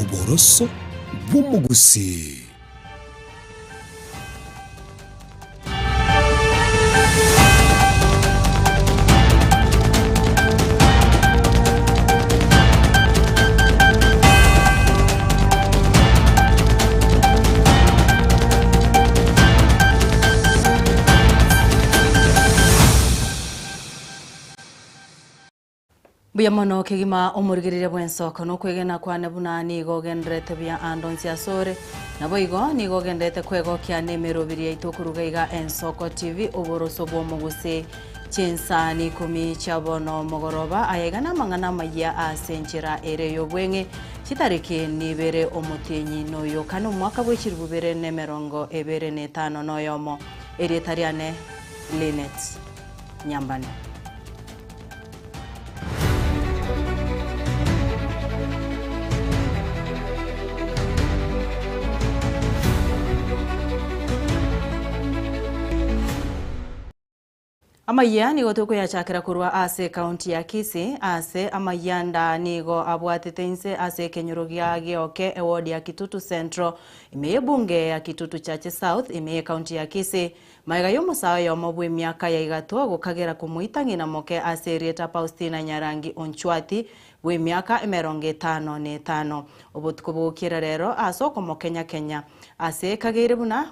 Oboroso bw'omogusii. Mbuya mono kegima omorigereria bw'ensoko, nokwegena kwane buna nigo ogendererete buya ande onsi asore. Naboigo nigo ogendererete kwegokia nemerobiri yaito koruga iga Ensoko TV, oboroso bw'omogusii. Chinsani ikomi chia bono mogoroba, aya iga namang'ana amayia ase enchera ere y'obweng'e, chitariki nibere omotienyi noyo kane omwaka bwe chilifu bibere na emerongo ebere na etano na oyomo. Erieta riane Linet Nyambane. Amayia nigo tokoyachakera korwa ase ekaunti ya Kisii, ase amayianda nigo abwatete inse ase ekenyoro gia Geoke eward ya Kitutu Central ime y'ebunge ya Kitutu Chache South ime y'ekaunti ya Kisii. Magega y'omosae oyomo bw'emiaka ya igatwa gokagera komoita ng'ina moke ase erieta Paustina Nyarangi Onchwati bw'emiaka emerongo etano na etano. Obotuko bogokiera rero ase okomokenya-kenya ase ekageire buna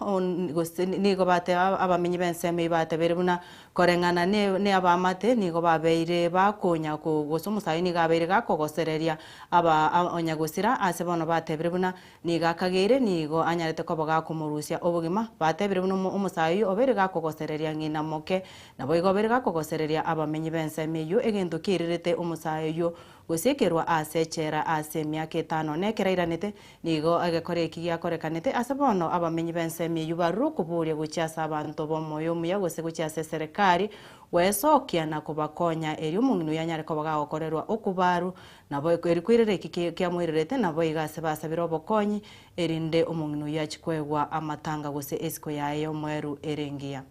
gose nigo bateba abamenyi b'ensemo eyio batebeire buna koreng'ana ne abaamate nigo babeire bakonya gose omosae nigo abeire gakogosereria aba onyagosira ase bono batebire buna Nigo akageire, nigo anyarete koba gakomorusia obogima. Batebire buna omosae oyio obeire gakogosereria ng'ina moke, naboigo obeire gakogosereria abamenyi b'ensemo eyio, egento kiairerete omosae oyio gosiekerwa ase echela ase emiaka etano. Na ekero airanete, nigo egekora eki giakorekanete ase bono abamenyi b'ensemo eyio barure okoboria gochia ase abanto b'omoyo omuya gose gochia ase eserekari gwesokia na kobakonya erio omong'ina oyio anyare koba gagokorerwa okobaru Nabo eri koirera eki kiamoirerete, naboigo ase basabire obokonyi, erinde omong'ina oyio achie koegwa amatanga gose esiko yaye y'omoeru ere engiya.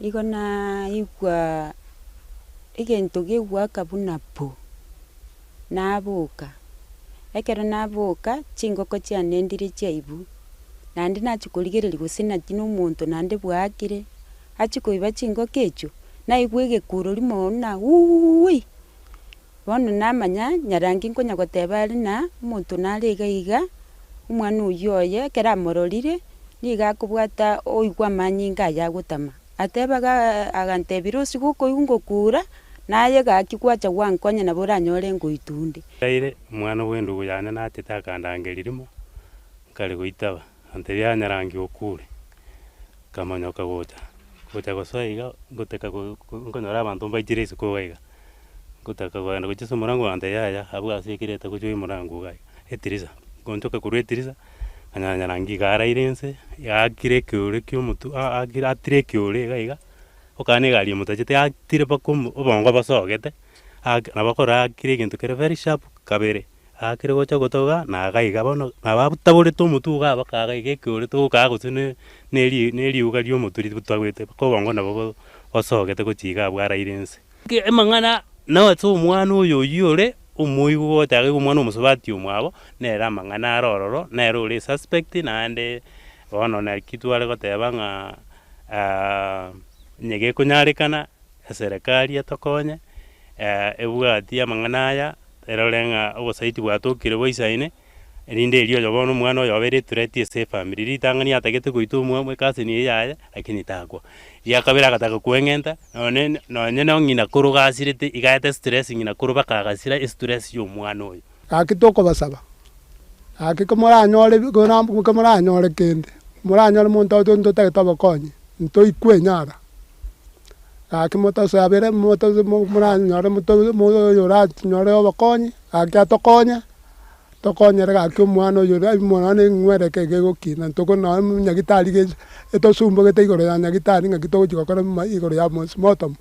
Igo naigwa egento gegoaka buna pu, naboka. Ekero naboka, chingoko chiane ndire chiaibwa, naende nachia korigereria gose naki na omonto naende bwaakire, achia koiba chingoko echio, naigwa egekuro rimo buna wuuwi, bono namanya nyarangi nkonya goteba are na omonto nare iga iga, omwana oyio oye ekero amororire, nigo akobwata oigwa amanyinga aye agotama. Atebaga agantebia, Rosie gokoigwa ngokura, naye gaki gwacha gwankonya nabo oranyore ngoitunde. Aire omwana bw'endugu yane nachete akandangeria rimo, nkare goitaba, agantebia yaya nyarangi okure, nkamonyoka gocha, gocha gosoa iga, ngotaka go nkonyora abanto mbaichire isiko iga iga, ngotaka kogenda gochia ase omorango bagantebia yaya abwo ase ekirete gochia omorango iga iga, etirisa, ngonchoka korwa etirisa. Nkanyora nyarangi iga araire inse, yaakire ekeore kia omotwe aakire atire ekeore iga iga, okana na egari emotachete atire mpaka omo obongo bosogete, ake nabo okora aakire egento kere very sharp kabere, aakire gocha gotoga na iga iga bono nabo abutaborete omotwe igaa mpaka iga iga ekeore togokaa gose ne na eri na eriuga ria omotwe ributagete mpaka obongo nabo bo bosogete gochia iga abwo araire inse. Amang'ana nase omwana oyo oyio ore omoigwa gocha iga omwana omosubati omwabo, nere amang'ana are ororo, nere ore esuspect naende bono naki tware goteba ng'a onye gekonyarekana eserekari etokonye ebwatie amang'ana aya, erore ng'a obosaiti bwatokire boisaine. Erinde erio oyo bono omwana oyo obeire ethreat ase efamiri, ritang'ani atagete goita omwamo ecousin eye yaye, lakini takwa. Ria kabere agataka koeng'enta, nonye nonye na ng'ina koro gasirete iga aete stress ng'ina koro baka agasira estress ya omwana oyo. Gaki tokobasaba, gaki komoranyore bi komoranyore kende, moranyore monto oito ntotagete obokonyi, ntoikwe enyara. Gaki motosabere moto moranyore moto oyoranyore obokonyi, gaki atokonye. Tokonyere gaki omwana oyo ore omwana eng'were eke gegokina ntoko nonye nyagetari ge etosumbogete igoro ya nyagetari ng'aki togochi gokora ma igoro ya postmortem,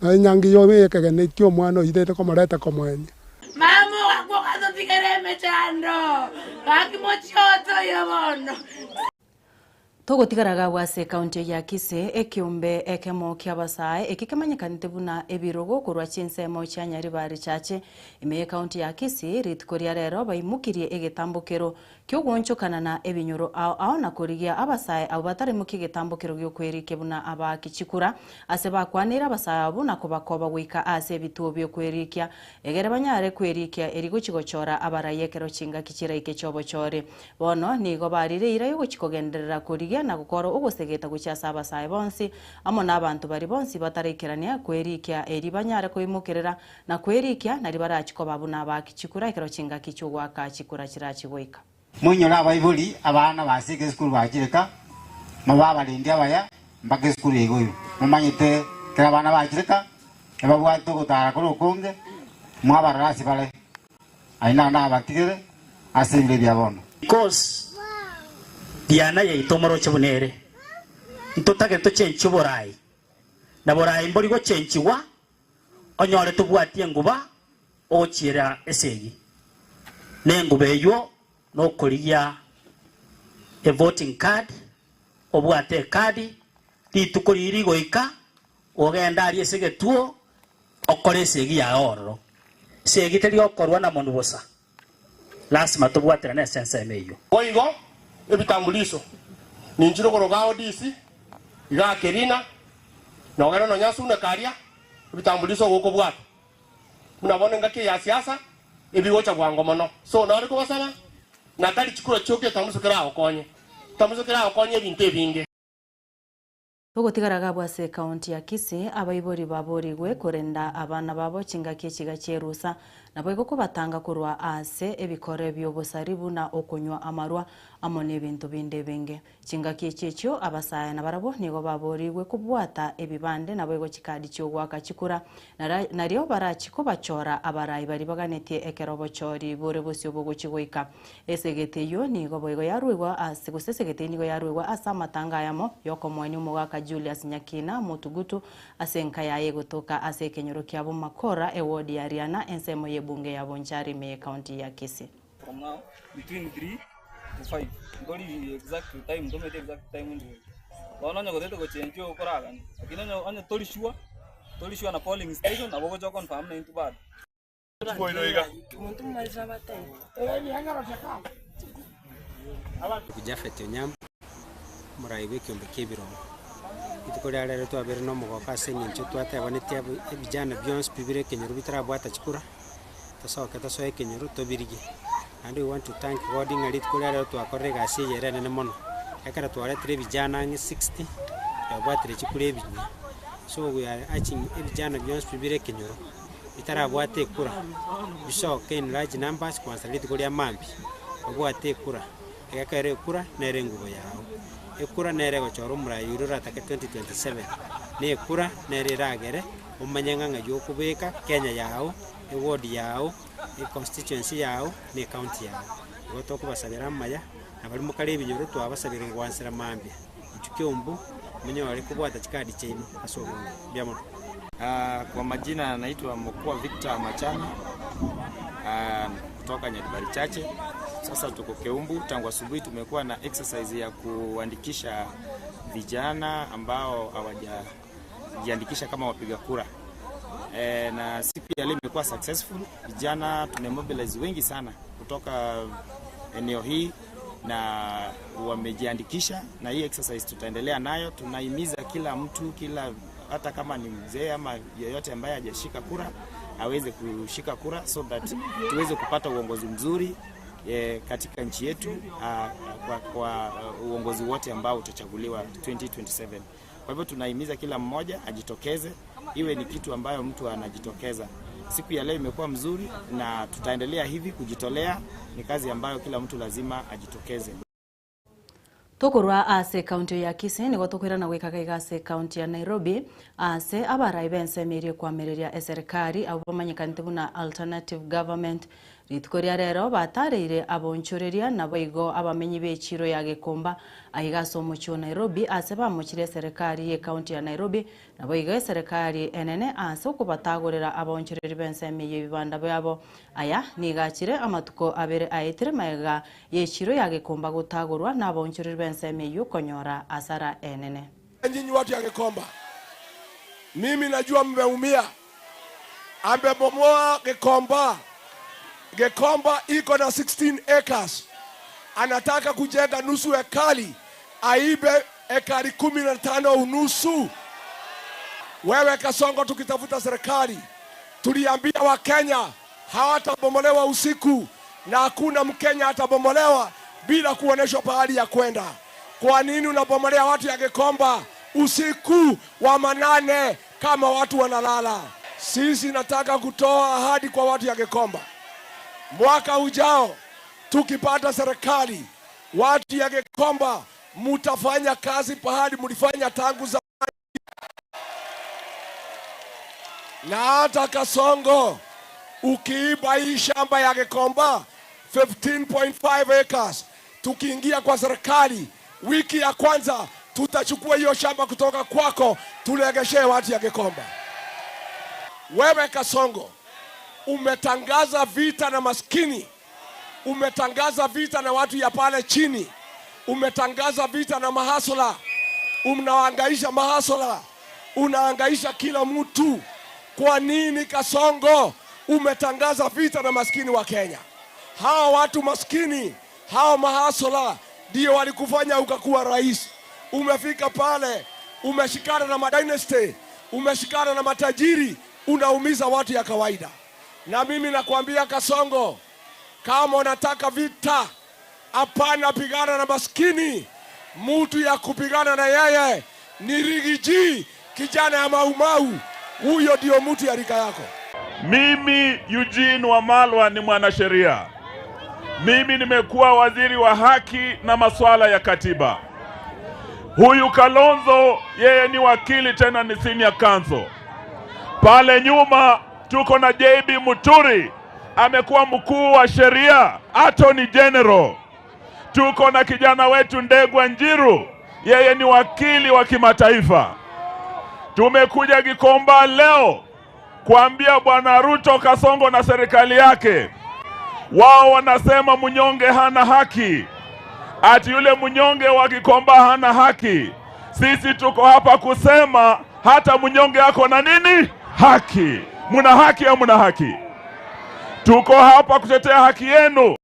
nonya enyangi ya ekegeni kia omwana oyio rende komoreta komoenia. Mama ogakwa. Mwatotigera emechando, gaki mochie otoyie bono. Togotigara gabwo ase ekaunti ya Kisii, ekiombe ekemo ki'abasae eki kemanyekanete buna ebirogo korwa chinsemo chia Nyaribari Chache ime y'ekaunti ya Kisii rituko ria rero baimokirie egetambokero ki'ogoonchokana na ebinyoro ao ao na korigia abasae abwo bataraimokia egetambokero gi'okwerikia buna abaaki chikura ase bakwaneire abasae abwo na kobakoba goika ase ebituo bi'okwerikia egere banyare kwerikia eri gochi gochora abarai ekero chingaki chiraike chi'obochori. Bono nigo barire eira y'ogochia kogenderera korigia na gokora ogosegeta gochia ase abasae bonsi, amo nabanto baria bonsi bataraikerania kwerikia eri banyare koimokerera na kwerikia, nario barachie koba buna abaaki chikura ekero chingaki chi'ogoaka chikura chirachie goika. Moinyore abaibori abana basieke esukuru bachire ka, mobe abarendi abaya mpaka esukuru eigoirwe. Momanyete ekero abana bachire ka, ebabwate ogotara kore okonge, mwabarora ase bare. Aye nabatigere ase ebiro bia bono. Because Diana yaito moroche buna ere, ntotagete tochenchie oborai, na borai mbori gochenchigwa onyore tobwatie enguba ogochiera esegi. Na enguba eywo nokorigia e voting card, obwate ekadi, rituko riria rigoika, ogende aria ase egetuo Okore esegi yao ororo. Segi teri gokorwa na monwe bosa. Lasima tobwaterane ase ensemo eyio. Boigo ebitambuliso ninchire okoroka ao DC igaa Kerina nogere nonya Suneka aria ebitambuliso ogokobwata buna bono engaki eye ya siasa ebigocha bwango mono so nare kobasaba na tari chikura chioka etambuliso keragokonye etambuliso keragokonye ebinto ebinge. Ogotigara gabwo ase ekaunti ya Kisii, abaibori baborigwe korenda abana babo chingaki echiga chi'erusa, naboigo kobatanga korwa ase ebikore bi'obosari buna okonywa amarwa amo n'ebinto binde ebinge. Chingaki echi echio abasae nabarabwo nigo baborigwe kobwata ebibande naboigo chikadi chi'ogoaka chikura nario barachi kobachora abarai baria baganetie ekero obochori bore bosio bogochi goika. Esegete eyio nigo boigo yaruegwa ase gose esegete eyio nigo yaruegwa ase amatanga ayamo y'okomoenia omogaka Julius Nyakina Motugutu ase enka yaye egotoka ase ekenyoro kia Bomakora eward ya Riana ensemo y'ebunge ya Bonchari ime y'ecounty ya Kisii. From now between 3 to 5 ntori exact time ntomanyeti exact time ndiri. Bono onye gotete gochenchia okoragania, lakini onye onye tori sure, tori sure na polling station nabo ogocha oconfirm naintwe bado. Japhet Onyambu, omorai bw'ekiombe ki'ebirongo. Rituko ria rero twabeire na omogoko ase eng'encho twatebanetie ebijana bionsi pi bire ekenyoro bitarabwata chikura, tosoke tosoe ekenyoro tobirigie. Naende we want to thank God ng'a rituko ria rero twakorire egasi eye ere enene mono, ekero twaretire ebijana ang'e 60, twabwatire chikura ebinyia. So we are urging ebijana bionsi pi bire ekenyoro. bitarabwate ekura, bisoke in large numbers kwansa rituko ria mambia, babwate ekura, egekero ekura nere engubo yao. Ekura nere egochora omorai oria oratake 2027, na ekura nere eragere omanye ng'a ng'ai okobeka Kenya yao, eward yao, econstituency yao, na ecounty yao. Igo tokobasabera amaya, na baria mokare ebinyoro twabasabire gwansera mambia, inchuo kiombu, monyore kobwata chikadi chiaino ase obonge. Mbuya mono. Kwa majina naitwa Mokua Victor Machani kutoka Nyaribari Chache. Sasa tuko Keumbu, tangu asubuhi tumekuwa na exercise ya kuandikisha vijana ambao hawajajiandikisha kama wapiga kura. E, na siku ya leo imekuwa successful. Vijana tumemobilize wengi sana kutoka eneo hii na wamejiandikisha, na hii exercise tutaendelea nayo. Tunahimiza kila mtu, kila hata kama ni mzee ama yeyote ambaye hajashika kura aweze kushika kura so that tuweze kupata uongozi mzuri e, katika nchi yetu a, kwa, kwa uongozi wote ambao utachaguliwa 2027. Kwa hivyo tunahimiza kila mmoja ajitokeze, iwe ni kitu ambayo mtu anajitokeza. Siku ya leo imekuwa mzuri na tutaendelea hivi kujitolea. Ni kazi ambayo kila mtu lazima ajitokeze. Tokorwa ase ekaunti ya Kisii nigo tokoirana goika gaiga ase ekaunti ya Nairobi ase abarai b'ensemo eria ekoamereria eserikari abwo bamanyekanete buna Alternative Government Rituko ria rero batareire abonchoreria naboigo abamenyi b'echiiro ya Gikomba aiga ase omochie o Nairobi ase bamochire eserekari y'ecounty ya Nairobi naboigo eserekari enene ase okobatagorera abaonchoreri b'ensemo eyio ebibanda biabo. Aya nigo achire amatuko abere aetire magega y'echiiro ya Gikomba gotagorwa nabaonchoreri b'ensemo eyio konyora asara enene. Nyinyi watu ya Gikomba, mimi najua mmeumia. Amebomoa Gikomba. Gikomba iko na 16 acres, anataka kujenga nusu ekari, aibe ekari 15 unusu. Wewe Kasongo, tukitafuta serikali tuliambia Wakenya hawatabomolewa usiku na hakuna Mkenya atabomolewa bila kuonyeshwa pahali ya kwenda. Kwa nini unabomolea watu ya Gikomba usiku wa manane kama watu wanalala? Sisi nataka kutoa ahadi kwa watu ya Gikomba, mwaka ujao tukipata serikali, watu ya Gikomba mutafanya kazi pahali mlifanya tangu zamani, na hata Kasongo ukiiba hii shamba ya Gikomba 15.5 acres, tukiingia kwa serikali wiki ya kwanza tutachukua hiyo shamba kutoka kwako tulegeshe watu ya Gikomba. Wewe Kasongo umetangaza vita na maskini, umetangaza vita na watu ya pale chini, umetangaza vita na mahasola, unawahangaisha mahasola, unahangaisha kila mtu. Kwa nini Kasongo umetangaza vita na maskini wa Kenya? Hawa watu maskini, hawa mahasola ndio walikufanya ukakuwa rais. Umefika pale, umeshikana na madynasty, umeshikana na matajiri, unaumiza watu ya kawaida. Na mimi nakwambia Kasongo, kama unataka vita, hapana pigana na maskini. Mtu ya kupigana na yeye ni Rigiji, kijana ya Maumau. Huyo ndio mtu ya rika yako. Mimi Eugene Wamalwa ni mwanasheria. Mimi nimekuwa waziri wa haki na masuala ya katiba. Huyu Kalonzo yeye ni wakili tena ni senior counsel. Pale nyuma tuko na JB Muturi amekuwa mkuu wa sheria, attorney general. Tuko na kijana wetu Ndegwa Njiru, yeye ni wakili wa kimataifa. Tumekuja Gikomba leo kuambia Bwana Ruto, Kasongo na serikali yake, wao wanasema mnyonge hana haki, ati yule mnyonge wa Gikomba hana haki. Sisi tuko hapa kusema hata mnyonge ako na nini? Haki. Muna haki au muna haki? Tuko hapa kutetea haki yenu.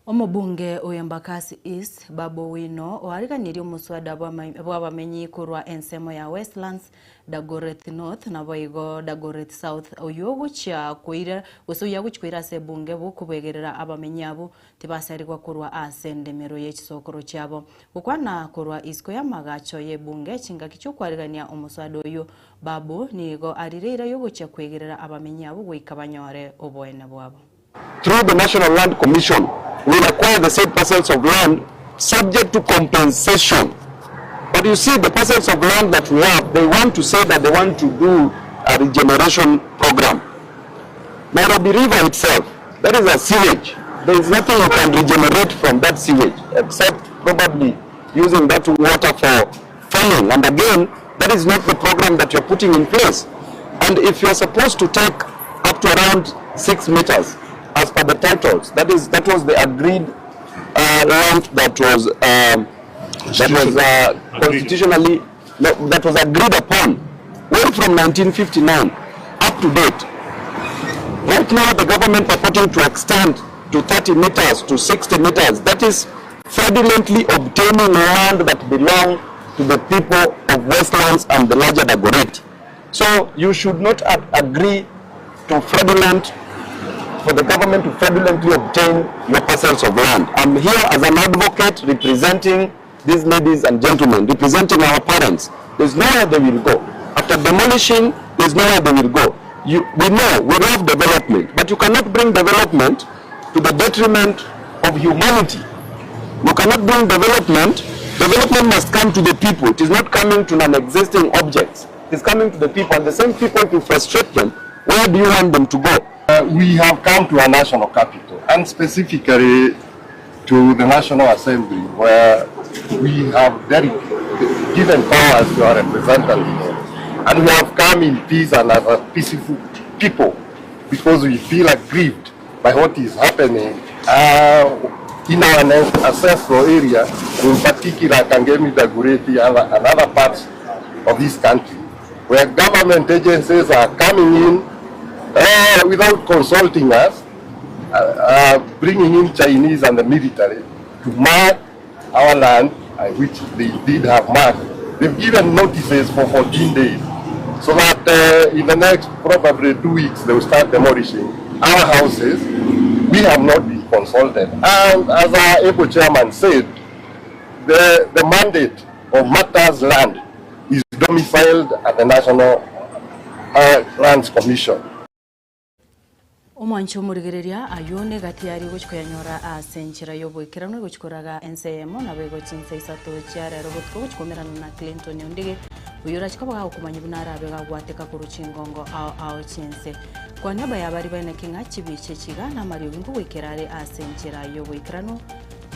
Omobunge o Embakasi East, Babu Owino, oariganirie omoswada bw'abamenyi korwa ensemo ya Westlands, Dagoretti North naboigo Dagoretti South oyio ogochia koira gose oyio agochia koira ase ebunge bw'okobegerera abamenyi abwo tibaserigwa korwa ase endemero ye chisokoro chiabo. Gokwana korwa isiko y'amagacho y'ebunge chingaki chi'okwarigania omoswada oyio, Babu nigo arire eira y'ogochia kwegerera abamenyi abwo goika banyore oboene bwabo. Through the National Land Commission will acquire the said parcels of land subject to compensation. But you see the parcels of land that we have, they want to say that they want to do a regeneration program. Nairobi River itself, that is a sewage. There is nothing you can regenerate from that sewage except probably using that water for farming. And again, that is not the program that you're putting in place. And if you're supposed to take up to around 6 meters, as per the titles, that is, that was the agreed length that was constitutionally, no, that was agreed upon well from 1959 up to date. Right now, the government purporting to extend to 30 meters, to 60 meters, that is fraudulently obtaining land that belong to the people of Westlands and the larger Dagoretti. So you should not agree to fraudulent, for the government to fraudulently obtain your parcels of land. I'm here as an advocate representing these ladies and gentlemen, representing our parents. There's nowhere they will go. After demolishing, there's nowhere they will go. We know, we love development, but you cannot bring development to the detriment of humanity. You cannot bring development, development must come to the people. It is not coming to non-existing objects. It is coming to the people and the same people to frustrate them, where do you want them to go? Uh, we have come to a national capital and specifically to the National Assembly where we have very given powers to our representatives and we have come in peace and as a peaceful people because we feel aggrieved by what is happening uh, in our ancestral area, in particular Kangemi, Dagoretti and, and other parts of this country, where government agencies are coming in uh, without consulting us, uh, uh, bringing in Chinese and the military to mark our land, uh, which they did have marked. They've given notices for 14 days, so that uh, in the next probably two weeks they will start demolishing our houses. We have not been consulted. And as our able chairman said, the, the mandate of matters land is domiciled at the National uh, Lands Commission. Omwanchi omorigereria ayio negati yaria ogochia koyanyora ase enchera y'oboikeranu egochia koraga ense eyemo nabo egochia chinsa isato chia rero botuko ogochia koumerana na Clinton Ondige oyio orachie koba gagokomanyia buna arabe gagwateka korwa chingongo ao ao chi'ense. Kwa niaba ya baria baineki ng'a chibicha echi iga namariogi nkogoikera are ase enchera y'oboikeranu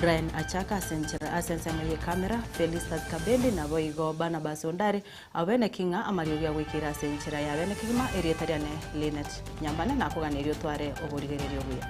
Brian Achaka ase enchera ase ensemo y'ekamera, Felistus Kabende naboigo Barnabas Ondari Abwo bene ki ng'a amariogi agoikeire ase enchera ya bene kegima, erieta riane Linet Nyambane, nakoganeria otware oborigereria obuya.